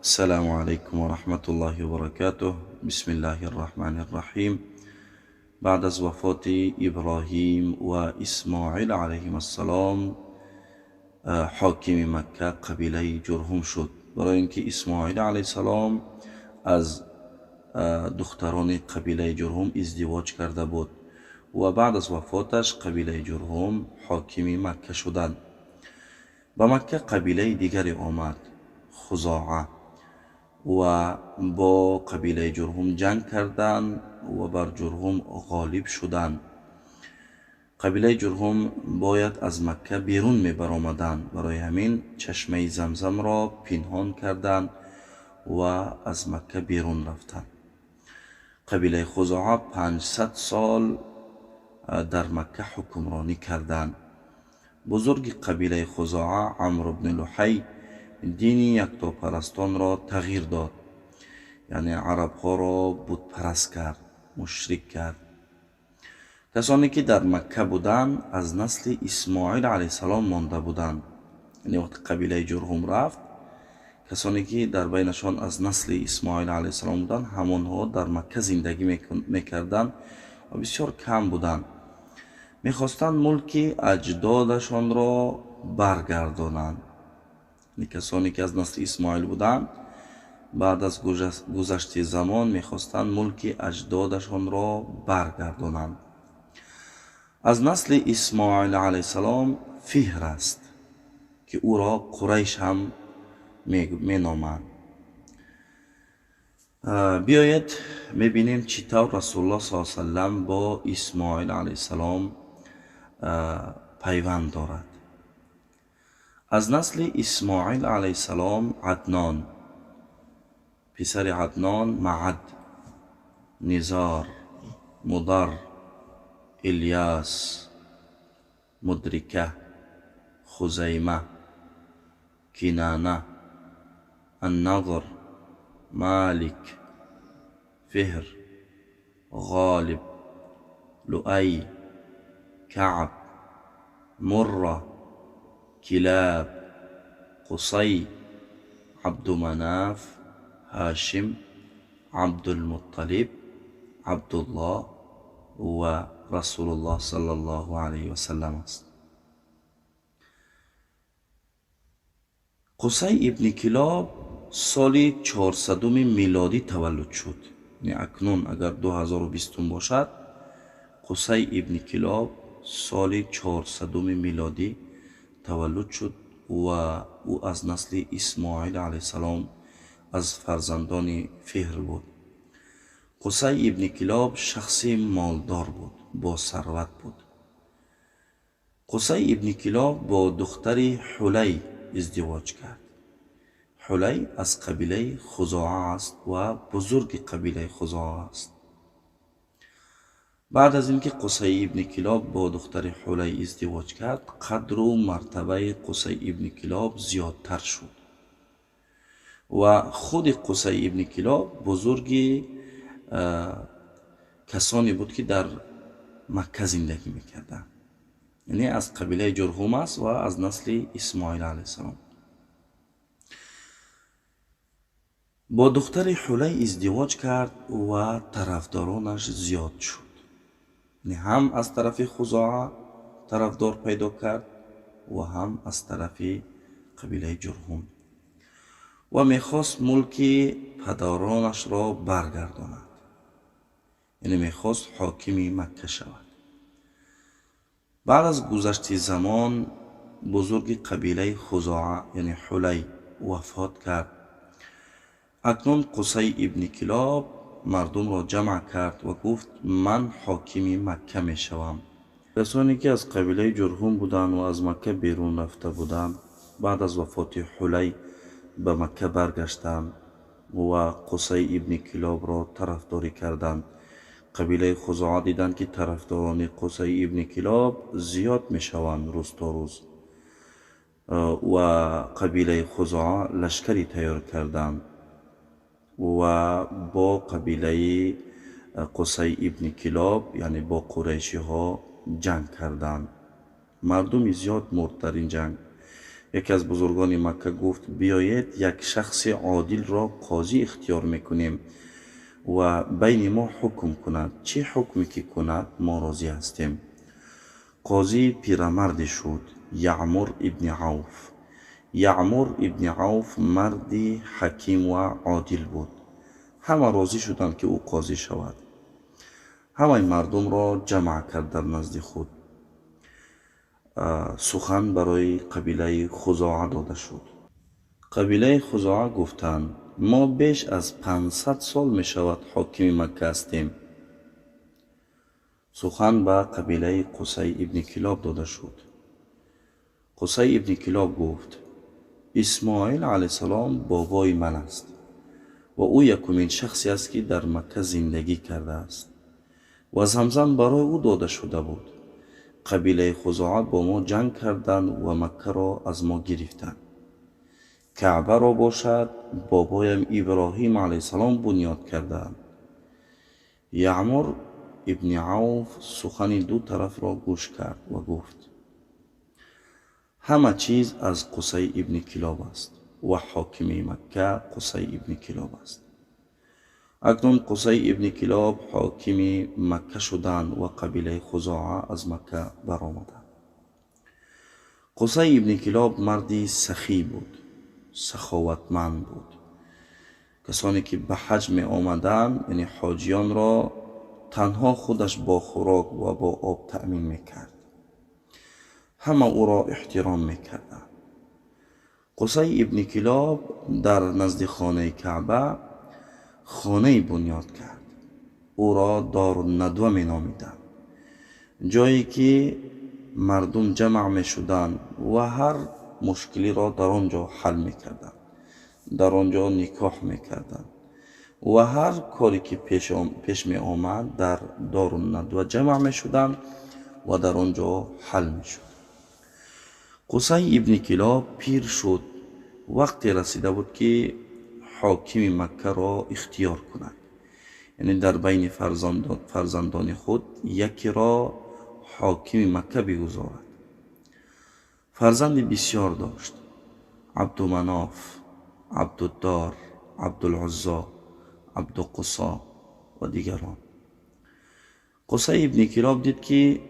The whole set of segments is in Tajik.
السلام عليكم ورحمة الله وبركاته. بسم الله الرحمن الرحيم. بعد از وفات ابراهیم و اسماعیل علیهم السلام، حاکم مکه قبیله جرهم شد. برای اینکه اسماعیل علیه السلام از دختران قبیله جرهم ازدواج کرده بود و بعد از وفاتش قبیله جرهم حاکم مکه شدند. به مکه قبیله دیگری آمد، خزاعه، و با قبیله جرهم جنگ کردند و بر جرهم غالب شدند. قبیله جرهم باید از مکه بیرون می برآمدند. برای همین چشمه زمزم را پنهان کردند و از مکه بیرون رفتند. قبیله خزاعه 500 سال در مکه حکمرانی کردند. بزرگ قبیله خزاعه عمرو بن لحی دین یکتاپرستان را تغییر داد، یعنی عرب ها را بت پرست کرد، مشرک کرد. کسانی که در مکه بودند از نسل اسماعیل علیه السلام مانده بودند. یعنی وقتی قبیله جرهم رفت، کسانی که در بینشان از نسل اسماعیل علیه السلام بودند، همانها در مکه زندگی میکردند و بسیار کم بودند. میخواستند ملک اجدادشان را برگردانند. یعنی کسانی که از نسل اسماعیل بودند، بعد از گذشت زمان میخواستند ملک اجدادشان را برگردانند. از نسل اسماعیل علیه السلام فهر است که او را قریش هم مینامند. بیایید میبینیم چطور رسول الله صلی الله علیه وسلم با اسماعیل علیه السلام پیوند دارد. از نسل اسماعیل علیه السلام عدنان، پسر عدنان معد، نزار، مضر، الیاس، مدرکه، خزیمه، کنانه، النضر، مالک، فهر، غالب، لؤی، کعب، مره، کلاب، قصی، عبد مناف، هاشم، عبدالمطلب، عبدالله و رسول الله صلی الله علیه و سلم است. قصی ابن کلاب سال 400 میلادی تولد شد. یعنی اکنون اگر 2020 باشد، قصی ابن کلاب سال 400 میلادی تولد شد و او از نسل اسماعیل علیه السلام از فرزندان فهر بود. قصی ابن کلاب شخص مالدار بود، با ثروت بود. قصی ابن کلاب با دختر حلی ازدواج کرد. حلی از قبیله خزاعه است و بزرگ قبیله خزاعه است. بعد از اینکه قصی ابن کلاب با دختر حلی ازدواج کرد، قدر و مرتبه قصی ابن کلاب زیادتر شد و خود قصی ابن کلاب بزرگ کسانی بود که در مکه زندگی میکردند. یعنی از قبیله جرهم است و از نسل اسماعیل علیه السلام. با دختر حلی ازدواج کرد و طرفدارانش زیاد شد. یعنی هم از طرف خزاعه طرفدار پیدا کرد و هم از طرف قبیله جرهم، و میخواست ملک پدرانش را برگرداند. یعنی میخواست حاکم مکه شود. بعد از گذشت زمان بزرگ قبیله خزاعه یعنی حلی وفات کرد. اکنون قصی ابن کلاب مردم را جمع کرد و گفت من حاکم مکه می شوم. کسانی که از قبیله جرهم بودند و از مکه بیرون رفته بودند، بعد از وفات حلی به مکه برگشتند و قصی ابن کلاب را طرفداری کردند. قبیله خزاعه دیدند که طرفداران قصی ابن کلاب زیاد می شوند روز تا روز، و قبیله خزاعه لشکری تیار کردند و با قبیله قصی ابن کلاب یعنی با قریشی ها جنگ کردند. مردم زیاد مرد در این جنگ. Яке аз бузургони Макка гуфт: биёед, як шахси одилро қозӣ ихтиёр мекунем ва байни мо ҳукм кунад. Чӣ ҳукме ки кунад, мо розӣ ҳастем. Қозӣ пирамарде шуд, Яъмур ибни Авф. Яъмур ибни Авф марди ҳаким ва одил буд. Ҳама розӣ шуданд, ки ӯ қозӣ шавад. Ҳамаи мардумро ҷамъ кард дар назди худ. Сухан барои қабилаи Хузоа дода шуд. Қабилаи Хузоа гуфтанд: мо беш аз 500 сол мешавад ҳокими Макка ҳастем. Сухан ба қабилаи Қусай ибни Килоб дода шуд. Қусай ибни Килоб гуфт: Исмоил алайҳиссалом бобои ман аст ва ӯ якумин шахсе аст, ки дар Макка зиндагӣ кардааст ва Замзам барои ӯ дода шуда буд. Қабилаи Хузоа бо мо ҷанг карданд ва Маккаро аз мо гирифтанд. Каъбаро бошад, бобоям Иброҳим алайҳиссалом бунёд кардаанд. Яъмур ибни Авф сухани ду тарафро гӯш кард ва гуфт: ҳама чиз аз Қусай ибни Килоб аст ва ҳокими Макка Қусай ибни Килоб аст. Акнун Қусай ибни Килоб ҳокими Макка шуданд ва қабилаи Хузоа аз Макка баромаданд. Қусай ибни Килоб марди сахӣ буд, саховатманд буд. Касоне ки ба ҳаҷ меомаданд, яъне ҳоҷиёнро танҳо худаш бо хӯрок ва бо об таъмин мекард. Ҳама ӯро эҳтиром мекарданд. Қусай ибни Килоб дар назди хонаи Каъба хонае бунёд кард. Ӯро Доруннадва меномиданд, ҷое ки мардум ҷамъ мешуданд ва ҳар мушкилиро дар он ҷо ҳал мекарданд, дар он ҷо никоҳ мекарданд ва ҳар коре ки пеш меомад, дар Доруннадва ҷамъ мешуданд ва дар он ҷо ҳал мешуд. Қусай ибни Килоб пир шуд. Вақте расида буд, ки ҳокими Маккаро ихтиёр кунад, яъне дар байни фарзандони худ якеро ҳокими Макка бигузорад. Фарзанди бисёр дошт: Абдуманоф, Абдуддор, Абдулуззо, Абдуқусо ва дигарон. Қусай ибни Килоб дид, ки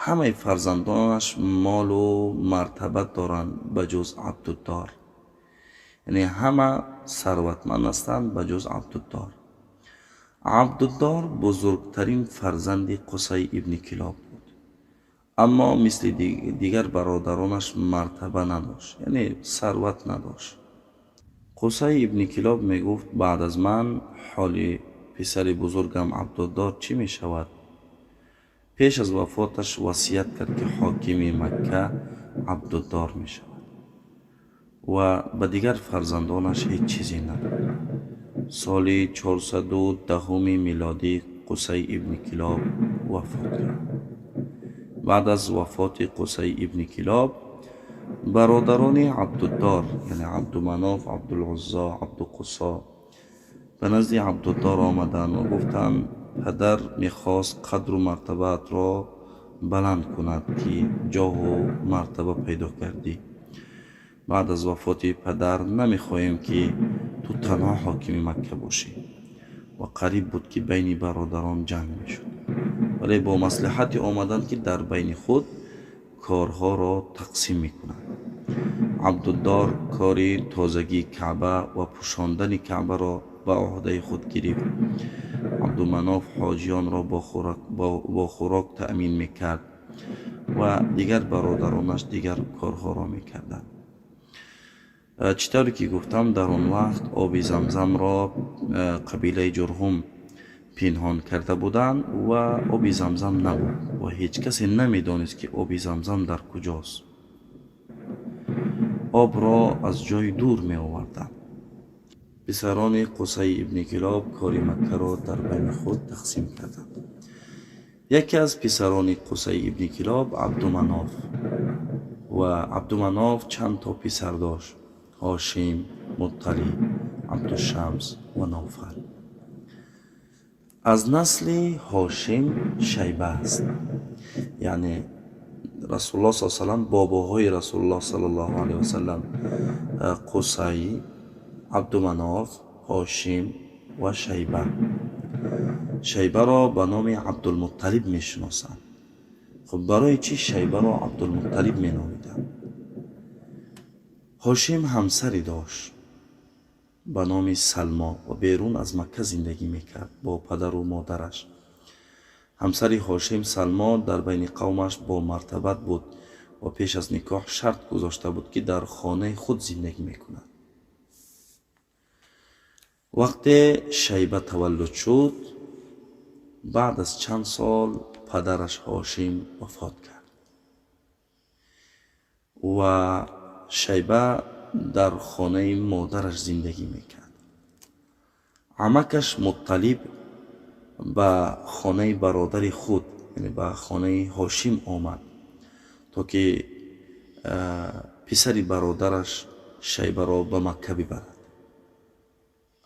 ҳамаи фарзандонаш молу мартабат доранд, ба ҷуз Абдуддор, яъне ҳама сарватманд ҳастанд, ба ҷуз Абдуддор. Абдуддор бузургтарин фарзанди Қусай ибни Килоб буд, аммо мисли дигар бародаронаш мартаба надошт, яъне сарват надошт. Қусай ибни Килоб мегуфт: баъд аз ман ҳоли писари бузургам Абдуддор чӣ мешавад? Пеш аз вафоташ васият кард, ки ҳокими Макка Абдуддор мешавад ва ба дигар фарзандонаш ҳеҷ чизе надод. Соли 410-уми милодӣ Қусай ибни Килоб вафот кард. Баъд аз вафоти Қусай ибни Килоб бародарони Абдуддор, яъне Абдуманоф, Абдулуззо, Абдуқусо ба назди Абдуддор омаданд ва гуфтанд: падар мехост қадру мартабаатро баланд кунад, ки ҷоҳу мартаба пайдо кардӣ. Баъд аз вафоти падар намехоҳем, ки ту танҳо ҳокими Макка бошӣ. Ва қариб буд, ки байни бародарон ҷанг мешуд, вале бо маслиҳате омаданд, ки дар байни худ корҳоро тақсим мекунанд. Абдуддор кори тозагии Каъба ва пӯшондани Каъбаро ба ӯҳдаи худ гирифт. Абдуманоф ҳоҷиёнро бо хӯрок таъмин мекард ва дигар бародаронаш дигар корҳоро мекарданд. Чӣ тавре ки гуфтам, дар он вақт оби Замзамро қабилаи Ҷурҳум пинҳон карда буданд ва оби Замзам набуд ва ҳеҷ касе намедонист, ки оби Замзам дар куҷост. Обро аз ҷои дур меоварданд. Писарони Қусай ибни Килоб кори Маккаро дар байни худ тақсим карданд. Яке аз писарони Қусай ибни Килоб Абдуманоф, ва Абдуманоф чанд то писар дошт: Ҳошим, Мутталиб, Абдушамс ва Навфал. Аз насли Ҳошим Шайба аст, яъне Расулуллоҳ саллаллоҳу алайҳи васаллам, бобоҳои Расулуллоҳ саллаллоҳу алайҳи васаллам Қусай, Абдуманоф, Ҳошим ва Шайба. Шайбаро ба номи Абдулмутталиб мешиносанд. Хуб, барои чӣ Шайбаро Абдулмутталиб меномиданд? Ҳошим ҳамсаре дошт ба номи Салмо ва берун аз Макка зиндагӣ мекард бо падару модараш. Ҳамсари Ҳошим Салмо дар байни қавмаш бо мартабат буд ва пеш аз никоҳ шарт гузошта буд, ки дар хонаи худ зиндагӣ мекунад. Вақте Шайба таваллуд шуд, баъд аз чанд сол падараш Ҳошим вафот кард ва Шайба дар хонаи модараш зиндагӣ мекард. Амакаш Мутталиб ба хонаи бародари худ, яъне ба хонаи Ҳошим омад, то ки писари бародараш Шайбаро ба Макка бибарад.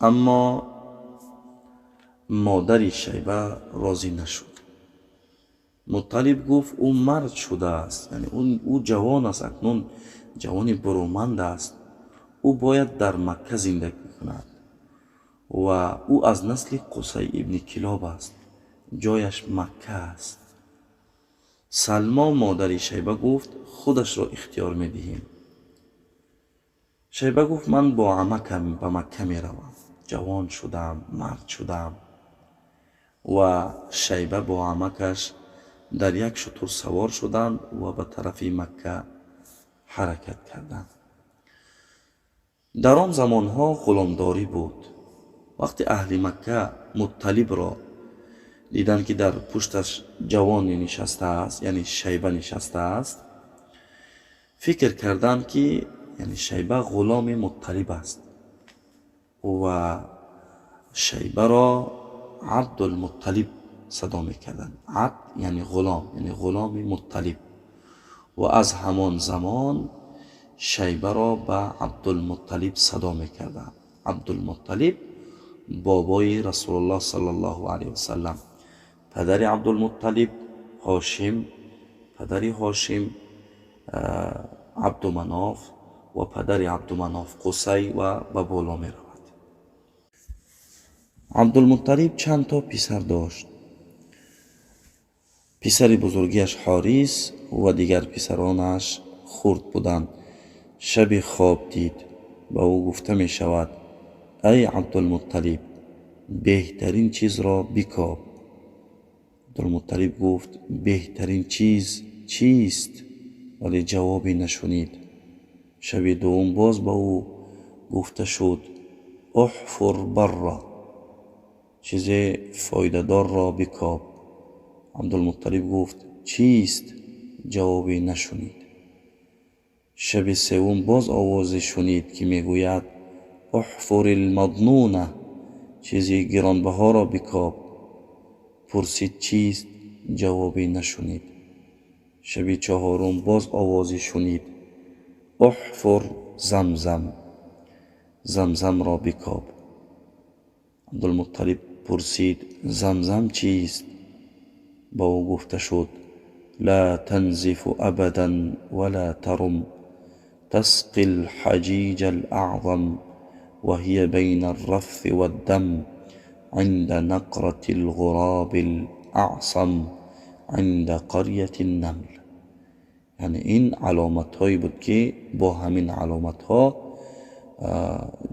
Аммо модари Шайба розӣ нашуд. Мутталиб гуфт: ӯ мард шудааст, яъне ӯ ҷавон аст, акнун ҷавони буруманд аст, ӯ бояд дар Макка зиндагӣ кунад ва ӯ аз насли Қусай ибни Килоб аст, ҷояш Макка аст. Салмо модари Шайба гуфт: худашро ихтиёр медиҳем. Шайба гуфт: ман бо амакам ба Макка меравам, ҷавон шудам, мард шудам. Ва Шайба бо амакаш дар як шутур савор шуданд ва ба тарафи Макка ҳаракат карданд. Дар он замонҳо ғуломдорӣ буд. Вақте аҳли Макка Мутталибро диданд, ки дар пушташ ҷавоне нишастааст, яъне Шайба нишастааст, фикр карданд, ки яъне Шайба ғуломи Мутталиб аст ва Шайбаро Абдулмутталиб садо мекарданд. Абд яъне ғулом, яъне ғуломи Мутталиб. Ва аз ҳамон замон Шайбаро ба Абдулмутталиб садо мекарданд. Абдулмутталиб бобои Расулуллоҳ саллаллоҳу алайҳи васаллам, падари Абдулмутталиб Ҳошим, падари Ҳошим Абдуманоф ва падари Абдуманоф Қусай ва ба боло меравад. Абдулмутталиб чанд то писар дошт. Писари бузургиаш Ҳорис ва дигар писаронаш хурд буданд. Шаби хоб дид, ба ӯ гуфта мешавад: ай Абдулмутталиб, беҳтарин чизро бикоб. Абдулмутталиб гуфт: беҳтарин чиз чист? Вале ҷавобе нашунид. Шаби дуввум боз ба ӯ гуфта шуд: уҳфур барра, чизе фоидадорро бикоб. Абдулмутталиб гуфт: чист? Ҷавобе нашунид. Шаби севум боз овозе шунид, ки мегӯяд: уҳфур алмаднуна, чизи гиронбаҳоро бикоб. Пурсид: чист? Ҷавобе нашунид. Шаби чаҳорум боз овозе шунид: уҳфур замзам, замзамро бикоб. Абдулмутталиб пурсид: замзам чист? Ба ӯ гуфта шуд: ла танзифу абадан вала тарум, تسقي الحجيج الأعظم، وهي بين الرفث والدم، عند نقرة الغراب الأعصم، عند قرية النمل. یعنی این علامت هایی بود که با همین علامت ها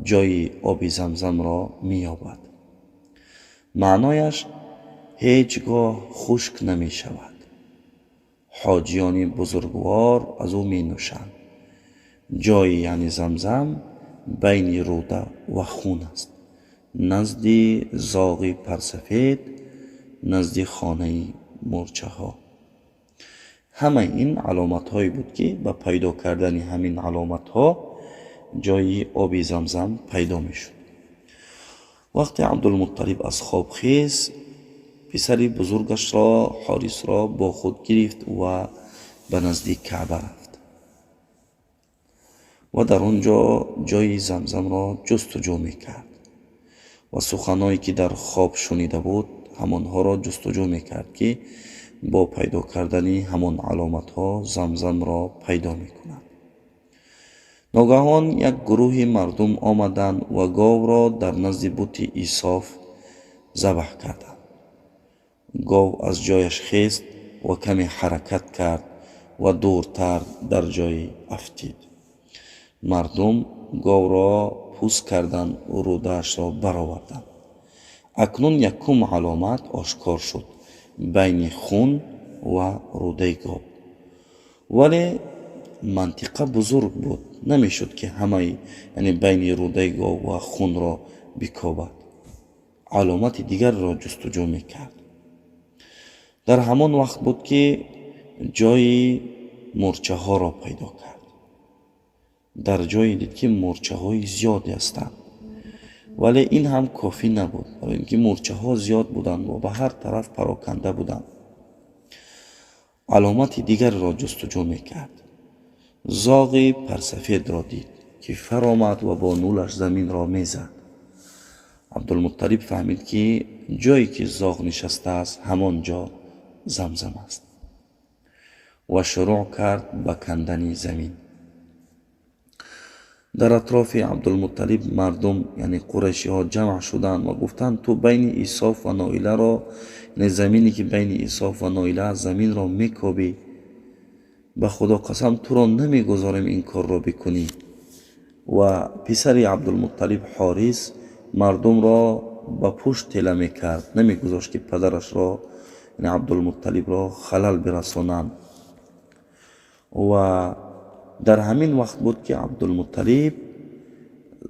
جای آب زمزم را می‌یابد. معنایش هیچگاه خشک نمی شود. حاجیان بزرگوار از او می نوشند. جای یعنی زمزم بین روده و خون است، نزد زاغ پرسفید، نزد خانه مورچه ها. همه این علامت هایی بود که با پیدا کردن همین علامت ها جای آب زمزم پیدا می شد. وقتی عبدالمطلب از خواب خیز، پسر بزرگش را حارث را با خود گرفت و به نزدیک کعبه رفت و در آنجا جای زمزم را جستجو میکرد و سخنهایی که در خواب شنیده بود همانها را جستجو میکرد که бо пайдо кардани ҳамон аломатҳо Замзамро пайдо мекунад. Ногаҳон як гурӯҳи мардум омаданд ва говро дар назди бути Исоф забҳ карданд. Гов аз ҷояш хест ва каме ҳаракат кард ва дуртар дар ҷой афтид. Мардум говро пӯст карданд ва рӯдаашро бароварданд. Акнун якум аломат ошкор шуд байни хун ва рӯдаи гов. Вале мантиқа бузург буд, намешуд ки ҳамаи, яъне байни рӯдаи гов ва хунро бикобад. Аломати дигарро ҷустуҷӯ мекард. Дар ҳамон вақт буд, ки ҷои мӯрчаҳоро пайдо кард. Дар ҷое дид, ки мӯрчаҳои зиёде ҳастанд, вале ин ҳам кофӣ набуд, барои ин ки мӯрчаҳо зиёд буданд ва ба ҳар тараф пароканда буданд. Аломати дигарро ҷустуҷӯ мекард. Зоғи парсафедро дид, ки фаромад ва бо нулаш заминро мезад. Абдулмутталиб фаҳмид, ки ҷое ки зоғ нишастааст, ҳамон ҷо Замзам аст, ва шурӯъ кард ба кандани замин. Дар атрофи Абдулмутталиб мардум, яъне қурайшиҳо, ҷамъ шуданд ва гуфтанд: «Ту байни Исоф ва Ноиларо, яъне замине ки байни Исоф ва Ноила аст, заминро мекобӣ. Ба Худо қасам, туро намегузорем ин корро бикунӣ». Ва писари Абдулмутталиб Ҳорис мардумро ба пушт тела мекард, намегузошт, ки падарашро, яъне Абдулмутталибро, халал бирасонанд. Ва дар ҳамин вақт буд, ки Абдулмутталиб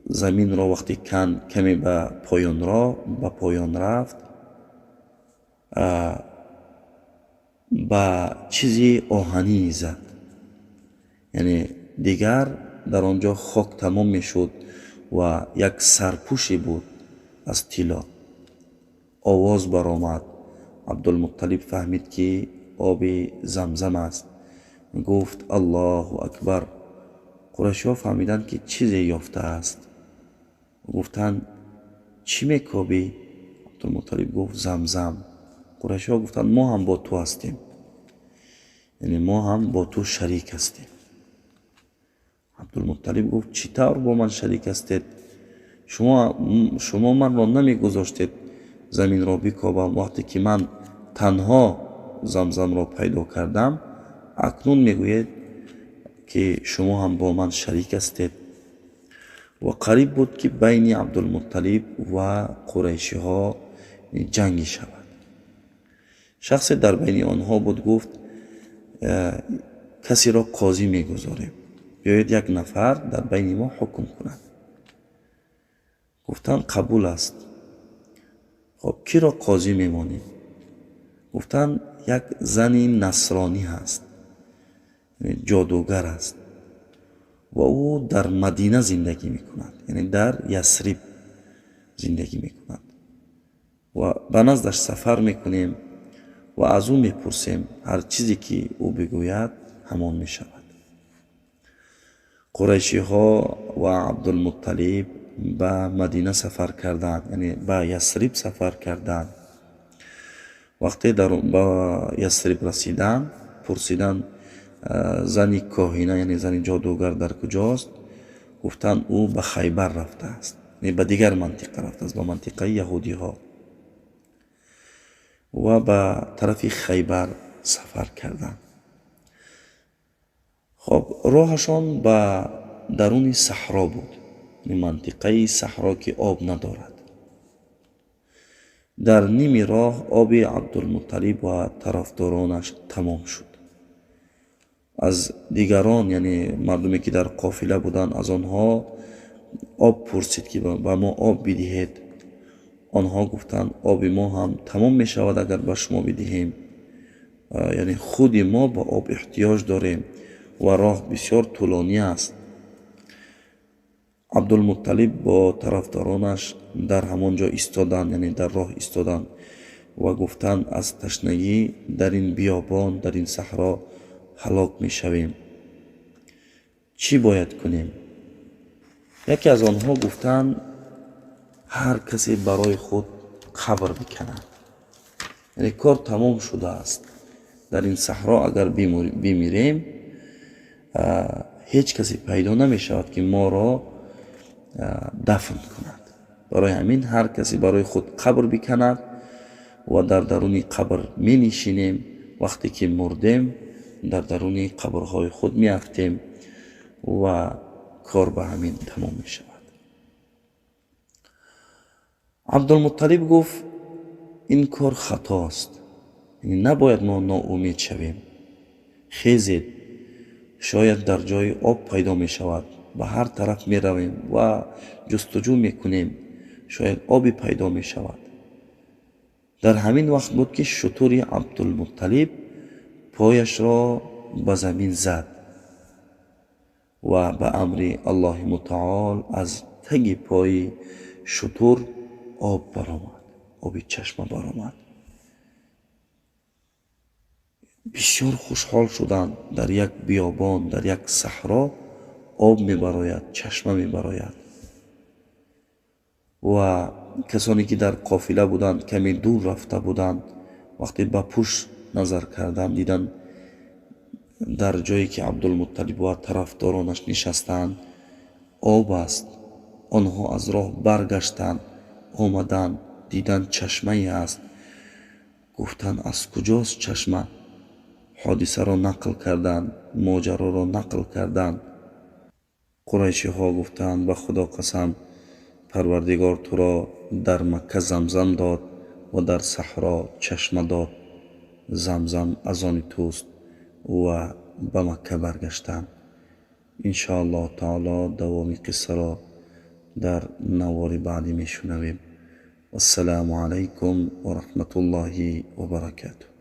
заминро вақте канд, каме ба поён рафт, ба чизи оҳанӣ зад. Яъне дигар дар он ҷо хок тамом мешуд ва як сарпӯше буд аз тилло. Овоз баромад. Абдулмутталиб фаҳмид, ки оби Замзам аст. Гуфт: «Аллоҳу акбар!» Қурайшиҳо фаҳмиданд, ки чизе ёфтааст. Гуфтанд: «Чӣ мекобӣ?» Абдулмутталиб гуфт: «Замзам». Қурайшиҳо гуфтанд: «Мо ҳам бо ту ҳастем, яъне мо ҳам бо ту шарик ҳастем». Абдулмутталиб гуфт: «Чӣ тавр бо ман шарик ҳастед? Шумо манро намегузоштед заминро бикобам, вақте ки ман танҳо Замзамро пайдо кардам. Акнун мегӯед, ки шумо ҳам бо ман шарик ҳастед». Ва қариб буд, ки байни Абдулмутталиб ва қурайшиҳо ҷангӣ шавад. Шахсе дар байни онҳо буд, гуфт: «Касеро қозӣ мегузорем. Биёед, як нафар дар байни мо ҳукм кунад». Гуфтанд: «Қабул аст. Хоб, киро қозӣ мемонем?» Гуфтанд: «Як зани насронӣ ҳаст, ҷодугар аст ва ӯ дар Мадина зиндагӣ мекунад, яъне дар Ясриб зиндагӣ мекунад, ва ба наздаш сафар мекунем ва аз ӯ мепурсем. Ҳар чизе ки ӯ бигӯяд, ҳамон мешавад». Қурайшиҳо ва Абдулмутталиб ба Мадина сафар карданд, яъне ба Ясриб сафар карданд. Вақте ба Ясриб расиданд, пурсиданд: «Зани коҳина, яъне зани ҷодугар, дар куҷост?» Гуфтанд: «Ӯ ба Хайбар рафтааст, яъне ба дигар мантиқа рафтааст, ба мантиқаи яҳудиҳо». Ва ба тарафи Хайбар сафар карданд. Хоб, роҳашон ба даруни саҳро буд, мантиқаи саҳро, ки об надорад. Дар ними роҳ оби Абдулмутталиб ва тарафдоронаш тамом шуд. Аз дигарон, яъне мардуме ки дар қофила буданд, аз онҳо об пурсид, ки ба мо об бидиҳед. Онҳо гуфтанд: «Оби мо ҳам тамом мешавад, агар ба шумо бидиҳем, яъне худи мо ба об эҳтиёҷ дорем ва роҳ бисёр тӯлонӣ аст». Абдулмутталиб бо тарафдоронаш дар ҳамон ҷо истоданд, яъне дар роҳ истоданд ва гуфтанд: «Аз ташнагӣ дар ин биёбон, дар ин саҳро ҳалок мешавем. Чӣ бояд кунем?» Яке аз онҳо гуфтанд: «Ҳар касе барои худ қабр биканад, яъне кор тамом шудааст». Дар ин саҳро агар бимирем, ҳеҷ касе пайдо намешавад, ки моро дафн кунад. Барои ҳамин ҳар касе барои худ қабр биканад ва дар даруни қабр менишинем. Вақте ки мурдем, дар даруни қабрҳои худ меафтем ва кор ба ҳамин тамом мешавад. Абдулмутталиб гуфт: ин кор хатост, яъне набояд мо ноумед шавем. Хезед, шояд дар ҷои об пайдо мешавад. Ба ҳар тараф меравем ва ҷустуҷӯ мекунем, шояд обе пайдо мешавад. Дар ҳамин вақт буд, ки шутури Абдулмутталиб пояшро ба замин зад ва ба амри Аллоҳи мутаол аз таги пои шутур об баромад, оби чашма баромад. Бисёр хушҳол шуданд. Дар як биёбон, дар як саҳро об мебарояд, чашма мебарояд. Ва касоне ки дар қофила буданд, каме дур рафта буданд, вақте ба пушт назар карданд, диданд, дар ҷое ки Абдулмутталиб ва тарафдоронаш нишастаанд, об аст. Онҳо аз роҳ баргаштанд, омаданд, диданд, чашмае аст. Гуфтанд: аз куҷост чашма? Ҳодисаро нақл карданд, моҷароро нақл карданд. Қурайшиҳо гуфтанд: ба Худо қасам, Парвардигор туро дар Макка Замзам дод ва дар саҳро чашма дод. Замзам аз они туст. Ва ба Макка баргаштанд. Иншоаллоҳ таоло, давоми қиссаро дар навори баъдӣ мешунавем. Вассалому алайкум ва раҳматуллоҳи ва баракатуҳ.